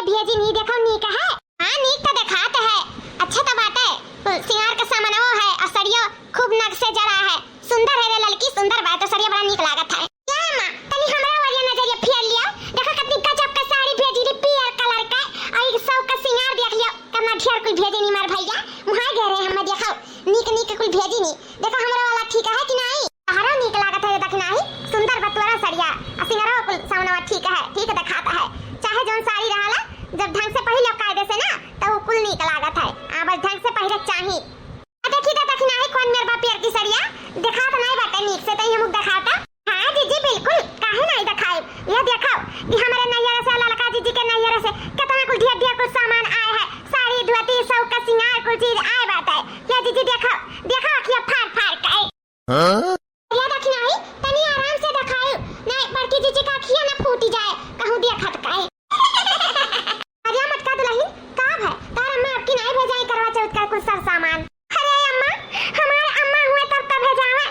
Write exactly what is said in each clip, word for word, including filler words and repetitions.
भैया जी, नी देखो, नीक है। हाँ, नीक तो देखात है, अच्छा तो बाटे। सिंगार का सामानवो है और सड़ियो खूब नग से जड़ा है। सुंदर है रे ललकी, सुंदर बा। तो सड़िया बड़ा नीक लागत है। ए अम्मा, तनी हमरा ओरिया नजरिया फेर लियो। देखो कितनी गजब का साड़ी भेजी रे, पियर कलर का। और एक सौ का सिंगार देख लियो, कितना ढेर कुल भेजे नी मार भैया। वहाँ गए रहे हमें, देखो नीक नीक कुल भेजी नी। देखो हमरा वाला ठीक है कि नहीं? तहरो नीक लागत है दखिनाही, सुंदर बतुअरा सड़िया। आ सिंगरवा कुल सामनवा ठीक है, ठीक देखात है। चाहे जौन साड़ी रहला, जब ढंग से पहिलो कायदे से ना, तो वो कुल नीक लागत है। आ बस ढंग से पहिरे चाही। आ देखी तो दखिनाही कौन मेर बा पियर की सड़िया, देखात नहीं बाटे नीक से, तई हमू देखाता। हाँ जीजी बिल्कुल, काहे नहीं देखाई। ये देखो, ये हमारे नैहर से, ललका जीजी के नैहर से कितना कुल ढेर ढेर कुल सामान आए है, साड़ी धोती सब का सिंगार कुल चीज आए बाटे। ये जीजी देखो, देखो अखिया फाड़ फाड़ के। हाँ? या दखिनाही, तनी आराम से देखाई, नहीं बड़की जीजी का अखिया ना फूटी जाए, कहूँ देखत काहे। अरे मटका दुलहिन, का भय? तार अम्मा आपकी नाई भेजाई करवा चौथ का कुल सर सामान। अरे अम्मा, हमार अम्मा हुए तब तब भेजावे,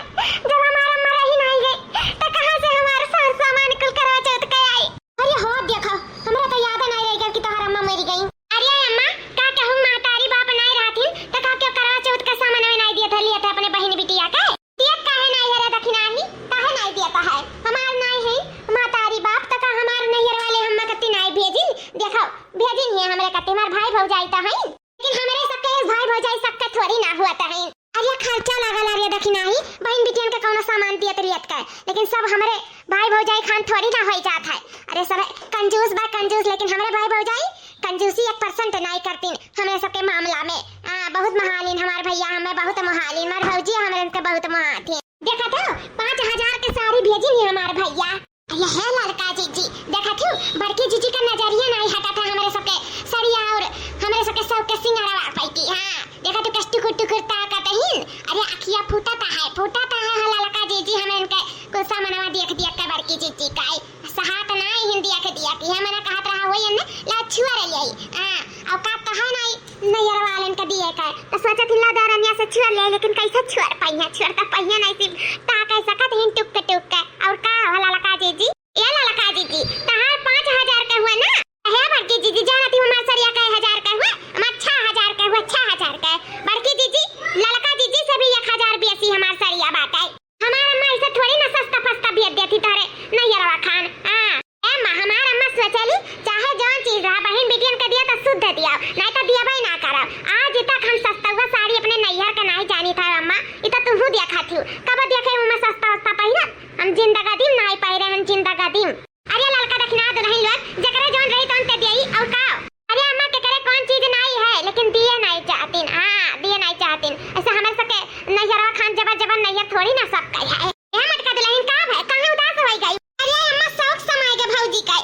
जब हमार अम्मा रही नाई गई, त कहाँ से हमार सर सामान कुल करवा चौथ के आई? अरे हो देखो, हमरा तो याद नाई रह गया कि तोहार अम्मा मर गई। अरे अम्मा, का कहूँ महतारी बाप नाई रहथिन, त का क्यों करवा चौथ का सामान में नाई दिया था, लिया था अपने बहिन बिटिया के? दियत काहे नाई है रे दखिनाही? काहे नाई दियत है? हमार नाई है महतारी बाप, त का हमार नैहर वाले हम्मा कत्ती नाई भेजिन? देखो, भेजिन ही हमरे कत्ती, हमार भाई भौजाई त हईन, लेकिन हमरे सबके भाई भौजाई सबके थोड़ी ना हुआ त हईन। अरे खर्चा लागल अरे दखिनाही, बहिन बिटियन के कौनो सामान दियत रियत का, लेकिन सब हमरे भाई भौजाई खान थोड़ी ना होई जात है। अरे सब कंजूस बा कंजूस, लेकिन हमरे भाई भौजाई कंजूसी एक percent नाई करतीन हमरे सबके मामला में। आ, बहुत महालीन हमार भैया, हमें बहुत महालीन, हमार भौजी हमरे के बहुत महाथी। देखत हो, पाँच हजार के साड़ी भेजिन ही हमार भैया। अरे हे ललका जीजी, देखत हो, बड़की जीजी का नजरिया नाई हटत है हमरे सबके सड़िया और हमरे सबके सब के सिंगारवा पैकी। हाँ, देखत हो, कस टुकुर टुकुर ताकत हिन। अरे अखिया फूटत है, फूटत है, हाँ, ललका जीजी हमरे इनके कुल सामानवा देख दिया के बड़की जीजी का। सहात नाई हिन दिया के दिया कि हम ना कहत रहा होई न, ला छुअर ले आई। हाँ, औकात तो है नाई नैहर वालन के दिए का। तो सोचत हिन ला दौरनिया से छुअर ले, लेकिन कैसे छुअर पहिया, छुअर तो पहिया नाई सिम ता कह सकत हिन टुक के टुक के। और का हो ललका जीजी? ए ललका जीजी, तहार पाँच हजार के हुआ ना? हे बड़की जीजी, जानती हमार सड़िया कै हजार के हुआ? हमार छह हजार के हुआ, छह हजार के। बड़की जीजी, ललका जीजी से भी एक हजार बेसी हमार सड़िया बाटे। हमार अम्मा ऐसे थोड़ी ना सस्ता फस्ता बेच देती तोहरे नैहरवा खान। हाँ। ए अम्मा, हमार अम्मा सोचेली, चाहे जौन चीज रहा, बहिन बिटियन के दिया तो शुद्ध दिया, नहीं तो दियबे ना करब। आज तक हम सस्तुआ साड़ी अपने नैहर के नहीं जानी था अम्मा, ई तो तुहू देखा थी। कब देखे हूँ मैं सस्ता वस्ता पहिरत? हम जिंदगादिम नहीं पहिरे, हम जिंदगादिम। अरे ललका दखिना दुलहिन लोग, जेकरे जौन रही तौन ते दियई, और का? अरे अम्मा, केकरे कौन चीज नाई है, लेकिन दिए नाई चाहतीन। हाँ, दिए नाई चाहतीन। ऐसे हमरे सबके नैहरवा खान जबर जबर नैहर थोड़ी ना सब कहे है। ए मटका दुलहिन, का भय? काहे उदास होई गई? अरे अम्मा, शौक समाई के भौजी का।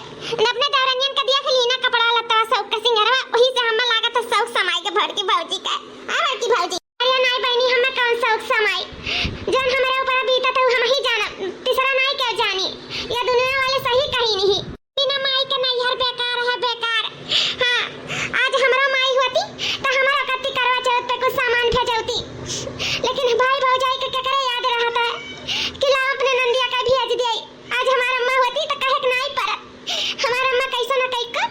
अपने दौरनियन का दिया के लीना कपड़ा लत्ता शौक का सिंगरवा, वही से हम्मा लागत है शौक समाई के भड़की भौजी का। हाँ, भड़की भौजी। अरे नाई बहिनी, हमें कौन शौक समाई? जौन हमरे ऊपर बीतत है, हम ही जानब, तीसरा नाई के जानी। ये दुनिया वाले सही कही नहीं। बिना माई के नैहर बेकार है, बेकार। हाँ, आज हमरा माई होती, तो हमरा कत्ती करवा चौथ पे कुछ सामान भेजौती। लेकिन भाई भौजाई के केकरे याद रहत है कि ला अपने नंदिया के भेज दिए। आज हमार अम्मा होती, तो कहे के नाई परत। हमार अम्मा कैसो न कैको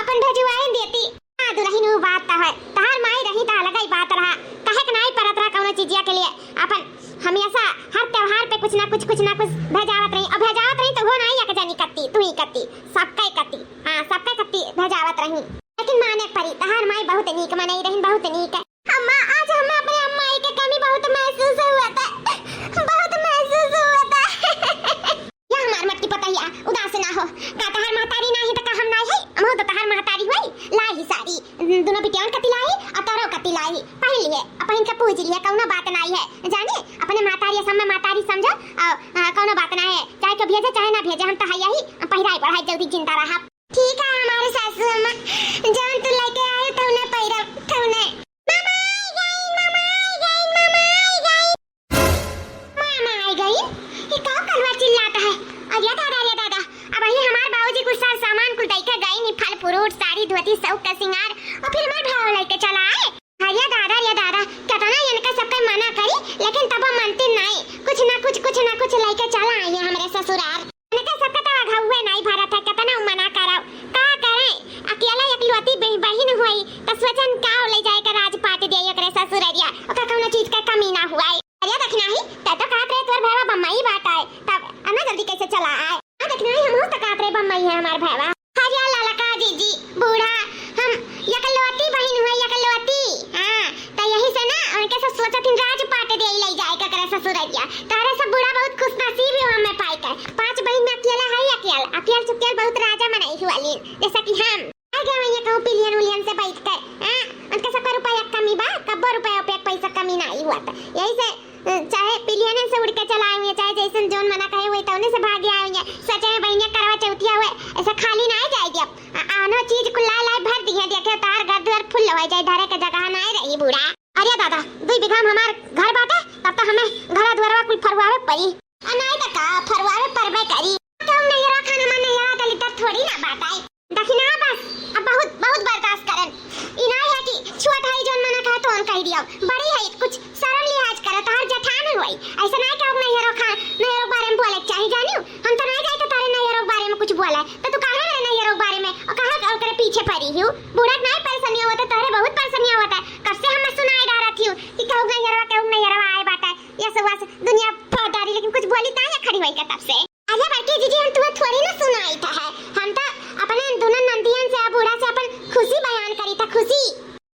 अपन भेजवाए देती। हाँ दुलहिन, ऊ बात त है, तहार माई रही त अलगई बात रहा, कहे के नाई परत रहा कौनो चीजिया के लिए। अपन हमेशा हर त्योहार पे कुछ ना कुछ, कुछ ना कुछ भेजावत रही, और भेजावत रही तो वो नाई एक जनी कत्ती, तू ही कत्ती, सबके कत्ती, हाँ, सबके कत्ती भेजावत रही। लेकिन माने के परी, तहार माई बहुत नीक मनई रही, बहुत नीक। अम्मा, आज हमें अपने अम्मा के कमी बहुत महसूस हुआ था, बहुत महसूस हुआ था। या हमार मटकी पतहिया, उदास ना हो। का तहार महतारी नाही त का हम नाही है? हमहू त तहार महतारी होई। लाई ही साड़ी, दुनो बिटियान कति लाई, आ तोरो कति लाई। पहिन लिए, आ पहिन के पूज लिए, कौनो बात नाही है। जाने, अपने महतारी सब में महतारी समझो, आ, आ, कौनो बात ना है। चाहे के भेजे, चाहे ना भेजे, हम त है यही, हम पहिराई बढ़ाई जल्दी जिंदा रहा। ठीक है हमारे सासू अम्मा, जौन तू लेके आए, तौने पहिरब, तौने। मामा आई गई, मामा आई गई, मामा आई गई। मामा आई गई? ये का कलवा चिल्लाता है? अरे दादा, अरे दादा, अब यही हमार बाबूजी कुछ सार सामान कुल दई के गई नी, फल फ्रूट, साड़ी धोती, शौक का सिंगार, और फिर हमार भाव लेके चला आए। अरे दादा, अरे दादा, कितना इनका सबके मना करी, लेकिन तब मनती नहीं, कुछ ना कुछ, कुछ ना कुछ लेके चला आई है हमरे ससुरार। इनके सबके तो अघौवे नहीं भरत है, कितना मना करब, का करें, अकेला एक ई बात आए, तब अना जल्दी कैसे चला आए? आ, देखना ही हम हो तकात रे बम्मई है हमार भैया। हरिया लाला का जीजी, बूढ़ा, हम यकलौती बहिन हुए, यकलौती। हाँ, त यही से ना उनके सब सोचत हिन राज पाट दे ले जाए ककरे ससुररिया। तारे सब बूढ़ा बहुत खुशनसीब हो हमें पाई के। पाँच बहिन में अकेला है अकेल, अकेल चुकेल बहुत राजा मनई हुआ लीन, जैसा कि हम। आ गए वहीं कहूँ पिलियन उलियन से बैठ कर, हाँ, उनके सबका रुपया कमी बा, कब्बो रुपया पे पैसा कमी ना आई हुआ था। यही से चाहे पिलियने से उड़ के चला आवे, चाहे जैसन जौन मना कहे हुए तौने से भागे आवे। सच में बहिनिया करवा चौथिया हुए, ऐसे खाली ना जाए दिया। आ-, आनो चीज कुल लाए लाए भर दिए, देखे तार घर दुआर फुल हो जाए, धरे के जगह ना रही बूढ़ा। अरे दादा, दुई बीघा में हमार घर बाटे, तब तो हमें घर दुआरवा कुल फरवावे पड़ी। आ नहीं तो का, फरवावे परबे करी। कहूँ नहीं रखन हमार नहीं रहा, दलित थोड़ी ना बात आई। दखिना बस, अब बहुत, बहुत बर्दाश्त करन। ई नाई है कि छोट है जौन मना कहे तो हम कह दियो। बड़ी है, कुछ शर्म लिहाज करे, तोहर जेठान होई। ऐसे नाई कहूँ नहीं हरो खान, नहीं हरो बारे में बोले के चाही जानियो। हम तो नाई जाए तो तारे नहीं हरो बारे में कुछ बोले। तो तू काहे मेरे नहीं हरो बारे में और कहा ओकरे पीछे पड़ी हूँ? बूढ़ा नाई परेशानियाँ होता, तोहरे बहुत परेशानियाँ होता है। कब से हम सुनाए डा रही हूँ कि कहूँ नहीं हरो, कहूँ नहीं हरो आए बाटे। ये सब बस दुनिया फोड़ डारी, लेकिन कुछ बोली ताई खड़ी होई के तब से। अरे बड़की जीजी, हम तुम्हें थोड़ी ना सुनाई था है, हम तो अपने दोनों नंदियन से, बूढ़ा से अपन खुशी बयान करी था, खुशी।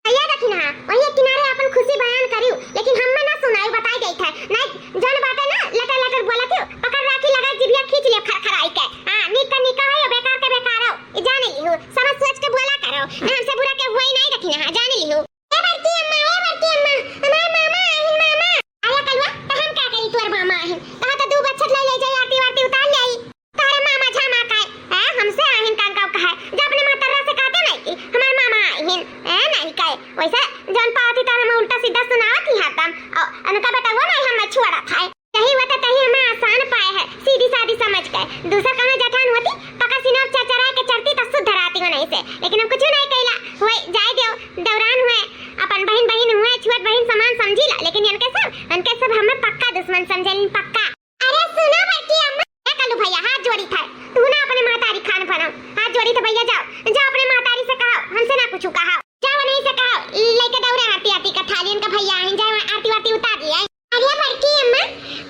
भैया देखी ना, वही एक किनारे अपन खुशी बयान करियो, लेकिन हम में ना सुनाई, बताई गई था। नहीं, जौन बाटे ना, लटर लटर बोला थियो, पकड़ राखी लगा, जिभिया खींच लियो खरखराई के। हाँ, निक का निका है, बेकार के बेकार हो, ये जान लियो, समझ सोच के बोला करो, नहीं हमसे बुरा के हुआ ही नहीं देखी ना, जान लियो। ए बड़की अम्मा, ए बड़की अम्मा, हमार मामा आहिन, मामा। अरे कलुआ, त हम का करी, तोर मामा आहिन? कहा त दू बच्छर ले ले जाई, आरती वारती उतार ले आई। तोरे मामा झामा का है? हैं, हमसे आहिन कान का कहा है? जा अपने मातर्रा से कहते नहीं कि हमार मामा आहिन, हैं, नहीं कहे। वैसे जौन पावती तारे में उल्टा सीधा सुनावत ही हरदम। और उनका बेटा वो नहीं हमें छुआड़ा था। तही वत तही हमें आसान पाए है, सीधी सादी समझ के। दूसर कौनो जेठान होती, पका सीना चरचरा के चरती त शुद्ध रहती हो नहीं से। लेकिन हम कुछ नहीं कैला, हुए जाए देव, दौरान हुए, अपन बहिन बहिन हुए, छुअत बहिन समान समझी ला, लेकिन इनके सब, इनके सब हमें पक्का दुश्मन समझे लीन, पक्का। अरे सुनो बड़की अम्मा, ए कल्लू भैया, हाथ जोड़ी था, तू ना अपने महतारी खान बनाओ, हाथ जोड़ी था भैया, जाओ, जाओ अपने महतारी से कहो, हमसे ना कुछ कहो, जाओ नहीं से कहो, लेके दौड़े आरती आरती का थाली, इनका भैया आइन जाए, आरती वारती उतार लिए। अरे बड़की अम्मा,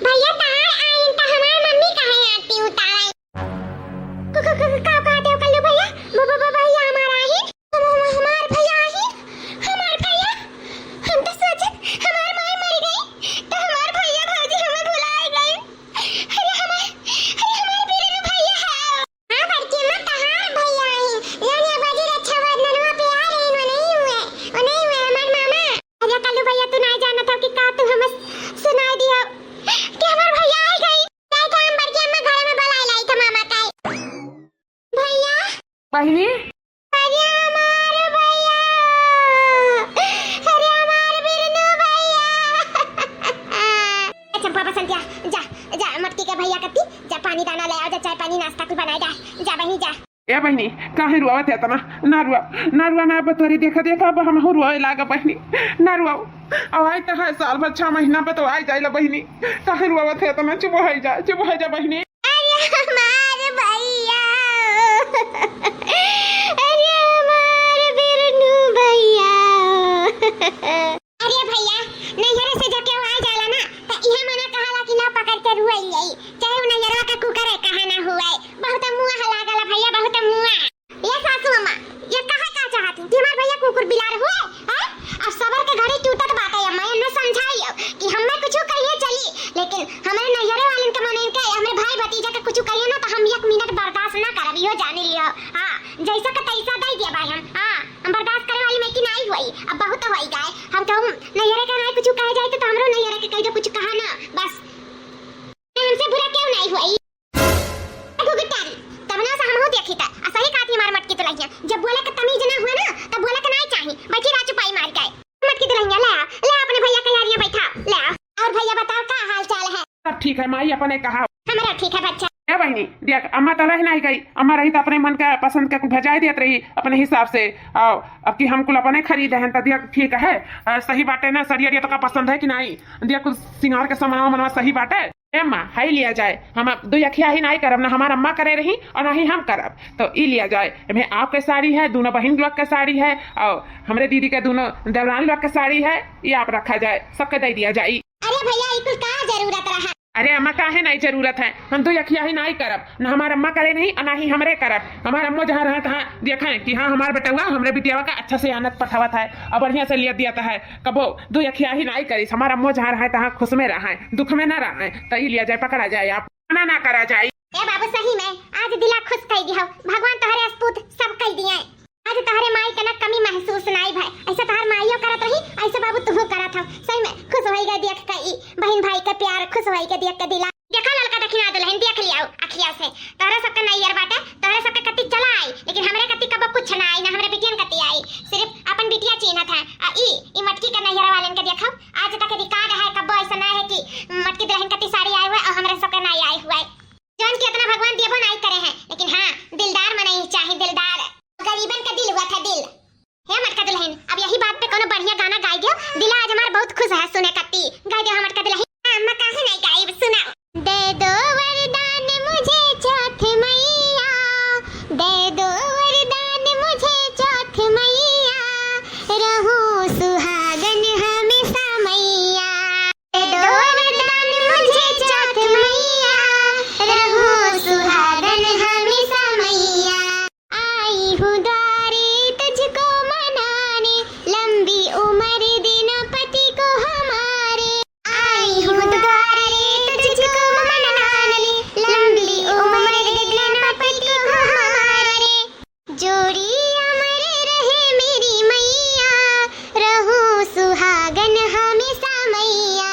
भैया तार आइन त हमार मम्मी काहे आरती उतारे? क-, क-, क-, का कहते हो कल्लू भैया? ब-, ब-, ब-, भैया हमार आहिन? हम, हम, हमार भैया आहिन? हमार भैया? हम तो सोचत हमार माई मर गई, तो हमार भैया भौजी हमें भुलाए गए। अरे हमार, अरे हमार बीरन भैया है। हाँ बड़की अम्मा, तहार भैया आहिन। यानी बाजी रक्षाबंधनवा पे आ रही, वो नहीं हुए, वो नहीं हुए हमार मामा। अरे कल्लू भैया, तू नहीं जानत हो कि का तू हमें सुनाई दियो कि हमार भैया आ गई। जाए तो हम बड़की अम्मा घर में बुलाए लाई था मामा का। भैया। बहिनी। अरे हमार भैया, अरे हमार बिरनू भैया। ए चंपा बसंतिया, जा, जा मटकी के भैया कत्ती, जा पानी दाना ले आओ, जा चाय पानी नाश्ता कुल बनाए जा, जा बहिनी जा। ए बहिनी, काहे रुआवत है इतना? ना रुआ, ना रुआ, ना बतोरी, देखा, देखा, अब हमहू रुआवे लागा बहिनी, ना रुआओ। अब आई तो है साल भर, छह महीना पे तो आई जाइला बहिनी, काहे रुआवत है इतना? चुप हो जा, चुप हो जा बहिनी। अरे हमार भैया, अरे हमार बिरनू भैया। अरे भैया, नैहरे से जब केहू आ जाला ना, त इहे मना कहाला कि ना पकड़ के रुआई जाई, चाहे उ नैहरवा का कुकर है, कहा ना हुआ है। बहुत मुआ हला गला भैया, बहुत मुआ। ये सासू अम्मा, ये कहा का चाहती कि हमार भैया कुकुर बिलार हुए, हैं? अब सबर के घड़ी टूटत बाटे अम्मा, इन्हें समझाइयो कि हमें कुछ कहिए चली, लेकिन हमारे नैहरे वालन के मने इनके, हमारे भाई भतीजा के कुछ कहिए ना, तो हम एक मिनट बर्दाश्त ना करब, इहो जानी लियो। हाँ, जैसा का तैसा दे दिया भाई हम, हाँ। हम बर्दाश्त करे वाली में कि नाई हुई, अब बहुत होई गए। हम कहूँ नैहरे का नाई कुछ कहे जाए तो, तो हमरो नैहरे के कह दो कुछ कहा ना, बस। हमसे बुरा क्यों नाई हुई? घुघुटारी, तब ना से हम हो देखी था, आ सही कहती हमार मटकी दुल्हनिया, जब बोले का तमीज ना हुआ ना, तब बोले का नाई चाही, बैठी रह चुपाई मार के। मटकी दुल्हनिया ले आ, ले आ अपने भैया के यारियां बैठा, ले आ। और भैया बताओ का हाल चाल है? सब ठीक है माई, अपने कहा। हमरा ठीक है बच्चा। ए बहिनी, देख, अम्मा तो रह नहीं गई। अम्मा रही तो अपने मन का पसंद का कुल भजाए देत रही अपने हिसाब से। आओ, अब कि हम कुल अपने खरीदे हैं तो देख, ठीक है। अ, सही बाटे ना, सरिया तो का पसंद है कि नहीं? देख, कुल सिंगार के सामान मनवा सही बाटे। ए अम्मा, हाई लिया जाए। हम अब दो अखिया ही नहीं करब, ना हमार अम्मा करे रही और ना ही हम करब। तो ई लिया जाए। एमे आपके साड़ी है, दोनों बहिन लोग के साड़ी है और हमरे दीदी के दोनों देवरान लोग के साड़ी है, ये आप रखा जाए, सबके दे दिया जाए। अरे भैया, ई कुल का जरूरत रहा? अरे अम्मा काहे नाई जरूरत है, हम दुइ अखिया ही नाई करब, ना हमार अम्मा करे नहीं और ना ही हमरे करब। हमार अम्मो जहाँ रहत हाँ देखे कि हाँ हमार बेटवा हमरे बिटियावा का अच्छा से आनत पठावत है और बढ़िया से लिया दिया है। कबो दुइ अखिया ही नाई करिस, हमार अम्मो जहाँ रहे तहाँ खुश में रहे, दुख में ना रहे। तो ई लिया जाए, पकड़ा जाए, आप मना ना करा जाए। ए बाबू, सही में आज दिला खुश कई दिहौ, भगवान तोहरे असपूत सब कई दिए। आज तोहरे माई के ना कमी महसूस नाई भय, ऐसे तोहर माइयो करत रही, ऐसे बाबू तुहू करत हौ। सही में खुश होई गए देख के ई बहिन भाई के प्यार, खुश होई के देख के दिला। देखा ललका दखिना दुलहिन, देख लियाउ अखिया से, तोहरे सबके नैयर बाटे, तोहरे सबके कत्ती चला आई, लेकिन हमरे कत्ती कबो कुछ ना आई, ना हमरे बिटियन कत्ती आई, सिर्फ अपन बिटिया चीन्हत है। आ ई, ई मटकी के नैहरा वालन के देखो, आज तक रिकॉर्ड है, कबो ऐसा ना है कि मटकी दुलहिन कत्ती साड़ी आए हुए और हमरे सबके ना आए हुए। जौन कि इतना भगवान दियबो नाई करे हैं, लेकिन हाँ, दिलदार मनई चाही, दिलदार। गरीबन का दिल हुआ था, दिल। हे मटका दुलहिन, अब यही बात पे कोनो बढ़िया गाना गाई दियो। दिला आज हमार बहुत खुश है सुने कत्ती। गाई दियो मटका दुलहिन। हाँ, अम्मा काहे नाई गाइब, सुनाओ। दे दो वरदान मुझे चौथ मैया, दे दो वरदान मुझे चौथ मैया, रहूं सुहागन हमेशा मैया। दे दो वरदान मुझे चौथ मैया, रहूं सुहागन हमेशा मैया। आई हूँ द्वारे तुझको मनाने, लंबी उम्र देना पति को हमारे। आई हूँ द्वारे तुझको मनाने, लंबी उम्र देना पति को हमारे। जोड़ी अमर रहे मेरी मैया, रहूं सुहागन हमेशा मैया।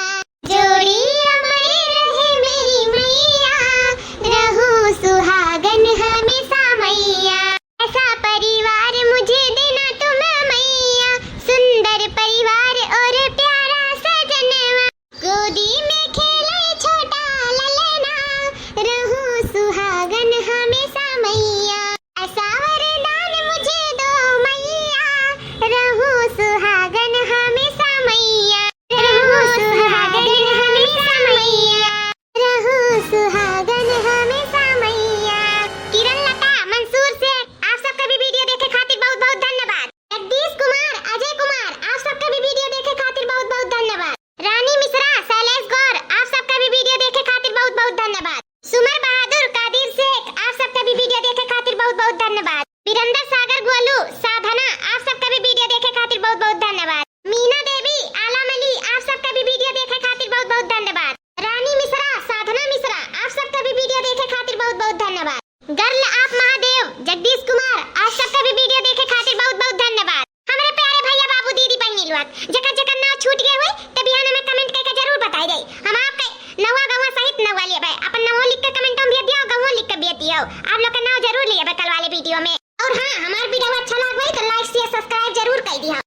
जोड़ी अमर रहे मेरी मैया, रहूं सुहागन हमेशा मैया। ऐसा परिवार मुझे देना तुम मैया, सुंदर परिवार और प्यारा सजनवा। गोदी में खेले छोटा ललना, रहूं सुहागन हमेशा मैया। ऐसा वरदान मुझे दो मैया, रहूं सुहागन हमेशा मैया, रहूं सुहागन हमेशा मैया, रहूं सुहागन हमेशा मैया। किरण लता मंसूर से आप सबका भी वीडियो देखे खातिर बहुत बहुत धन्यवाद। जगदीश कुमार, अजय कुमार, आप सबका भी वीडियो देखे खातिर बहुत बहुत धन्यवाद। रानी मिश्रा, शैलेश गौर, आप सबका भी वीडियो देखे खातिर बहुत बहुत धन्यवाद। सुमर बहादुर, कादिर शेख, आप सबका भी वीडियो देखे खातिर बहुत बहुत धन्यवाद। वीरेंद्र सागर गोलू, साधना, आप सबका भी वीडियो देखे खातिर बहुत बहुत धन्यवाद। मीना देवी, आलम अली, आप सबका भी वीडियो देखे खातिर बहुत बहुत धन्यवाद। रानी मिश्रा, साधना मिश्रा, आप सबका भी वीडियो देखे खातिर बहुत बहुत धन्यवाद। गर्ल ऑफ महादेव, जगदीश कुमार, आप सबका भी वीडियो देखे खातिर बहुत बहुत धन्यवाद। हमरे प्यारे भैया बाबू दीदी बहिनी लोग, जेकर जेकर नाव छूट गए हुए, त बिहान में कमेंट करके जरूर बताई जाई। हम आपके नवा गौवा सहित नवा लेबे, अपन नवो लिख के कमेंट में भेज दियो, गौवा लिख के भेज दियो। आप लोग का नाव जरूर लेबे कल वाले वीडियो में। और हाँ, हमार वीडियो अच्छा लग गई तो लाइक शेयर सब्सक्राइब जरूर कर दिया।